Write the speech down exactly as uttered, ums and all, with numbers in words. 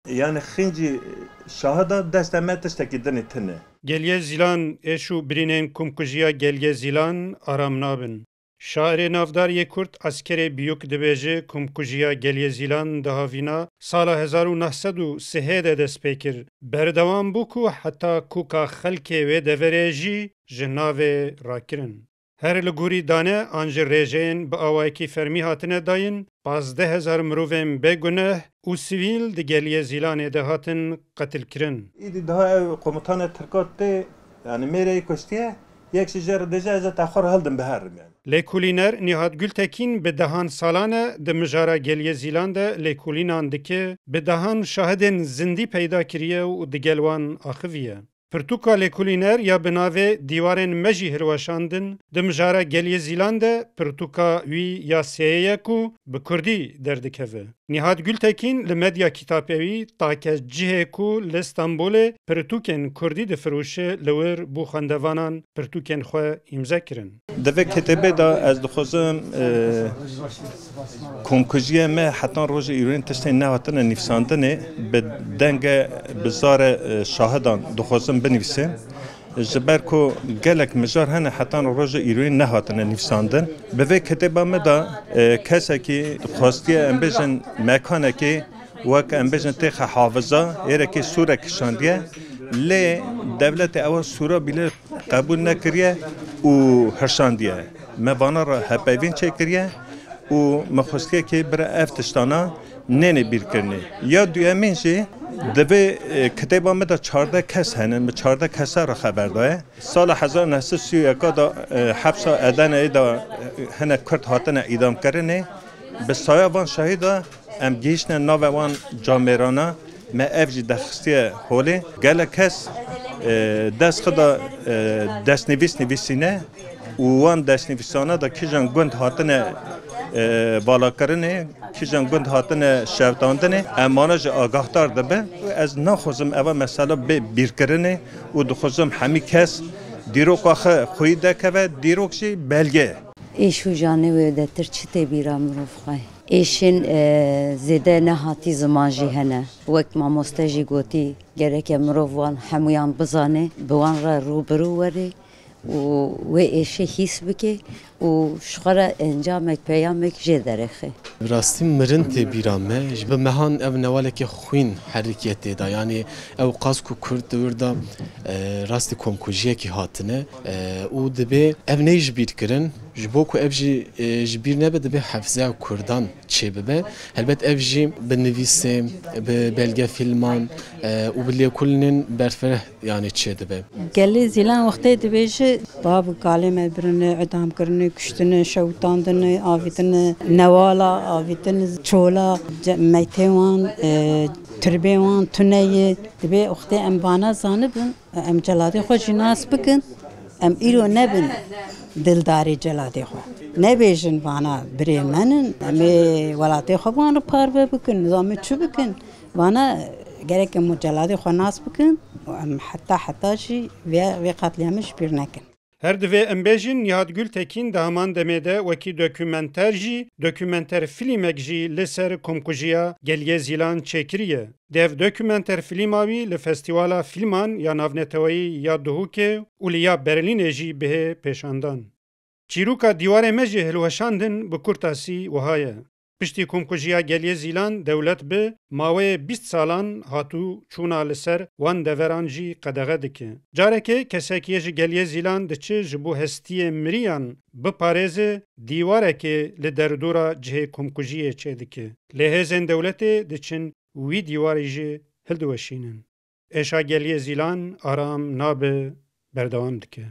Yani xîncî şahidan destê me tiştekî dinê tune. Geliyê Zîlan, êş û birînên komkujiya Geliyê Zîlan aram nabin. Şairê navdar yê Kurd Eskerê Biyûk dibêje, komkujiya Geliyê Zîlan di havîna sala hezar û neh sed û sihê de dest pê kir. Berdewam bû ku heta koka xelkê wê deverê jî ji navê rakirin. Her li gorî dane an jî rêjeyên bi awayekî fermî hatine dayîn, pazdeh hezar mirovên bêguneh û sivîl di Geliyê Zîlanê de hatin qetilkirin. Îdî daha ew komutanê Tirka tê, yani mêreyê kuştiye, yek jî jê re dêje ez ê te xwe re hildim biherim yani. Lêkolîner Nîhat Gultekîn bi dehan salan e di mijara Geliyê Zîlan de lêkolînan dike, bi dehan şahidên zindî peyda kiriye û digel wan axiviye. Pirtûka lêkolîner ya bi navê Dîwarên Me jî hilweşandin, di mijara Geliyê Zîlan de pirtûka wî ya sêyê ye ku bi kurdî derdikeve. Nîhat Gultekîn li Medya Kitapewî, take cihê ku li Stenbolê pirtûkên kurdî difiroşe, li wir bo xwendevanan pirtûkên xwe îmze kirin. Di vê kitêbê de ez dixwazim, e, komkujiyê me hetan roja îroyîn tiştên nehatine nivîsandinê bi denge, bi zarê, e, şahidan dixwazim binivîsim. Ji ber ku gelek mijar hene hetan roja îroyîn nehatine nivîsandin. Bi vê kitêba me de, e, kesekî xwestiye em bêjin mekanekê wek em bêjin têxe hafiza, êrekê sûrek kişandiye. Lê dewletê ewa sûra bîle qebûl nekiriye û hirşandiye. Me vana re hepevîn çêkiriye û me xwestiye kê bira ev tiştana nêne bîrkirinê. Ya duyemîn jî di vê, e, kitêba me de çardeh kes hene, me çardeh kesa re xeber daye. Sala hezar neh sed sî û yek de, e, hepsa Edeneyê de, e, hinek Kurd hatine îdamkirinê. Bi saya van şahîda em gihîştine nava wan camêrana, me ev jî derxistiye holê. Gelek kes, e, dest xwe da, e, destnivîs nivîsîne û wan destnivîsana da kîjan gund hatine, e, valakirinê, kîjan gund hatine şewitandinê, em wana jî agahdar dibin. Ez naxwazim eva mesela bê bîrkirinê û dixwazim hemî kes dîroka xwe xweyî dekeve, dîrok jî belge. Êş û janê wê detir çi tê bîra mirov xwe? Êşên, e, zêde nehatî ziman jî hene. Wek mamoste jî gotî, gereke mirov wan hemûyan bizane, bi wan re rû bi rû were û wê êşê hîs bike û ji xwe re encamek, peyamek jê derêxe. Bi rastî mirin tê bîra me. Ji bi mehan ev newaleke xwîn herikiye tê de. Yanî ew qas ku Kurd di wir de, e, rastî komkujiyekî hatine, e, û dibê ev neyê ji bîr kirin. Ji bo ku ev jî, e, ji bîr nebe, dibê hefzeya Kurdan çêbibe. Helbet ev jî bi nivîsê, bi belgefîlman, e, û bi lêkolînên berfireh, yanî, çêdibe. Gelê Zîlan wextê dibêje, bav û kalê me birine, idam kirine, kuştine, şewitandine, avîtine newala, avîtine çola, ce-, meytê wan, e, tirbê wan tune ye. Dibê wextê em vana zanibin, em celadê xwe jî nas bikin, em îro nebin dildarê celadê xwe. Nebêjin vana birê me nin, em ê welatê xwe van re parve bikin, nizam ê çi bikin. Vana gerek em û celadê xwe nas bikin û em heta heta jî vê, vê qetlîamê ji bîr nekin. Her divê em bêjin, Nihat Gultekin di heman demê de wekî dokumenter jî, dokumenter fîlmek jî li ser komkujiya Geliyê Zîlan çêkiriye. Di ev dokumenter fîlma wî li Festîvala Fîlman ya Navneteweyî ya Duhokê û li ya Berlînê jî bihê pêşandan. Çîroka Dîwarê Me jî hilweşandin bi kurtasî wiha ye. Piştî komkujiya Geliyê Zîlan dewlet bi maweyê bîst salan hatû çûna li ser wan deveran jî qedexe dike. Carekê kesek yê ji Geliyê Zîlan diçe ji bo hestiyê miriyan biparêze, dîwarekê li derdora cihê komkujiyê çêdike. Lê hêzên dewletê diçin wî dîwarî jî hildiweşînin. Êşa Geliyê Zîlan aram nabe, berdewam dike.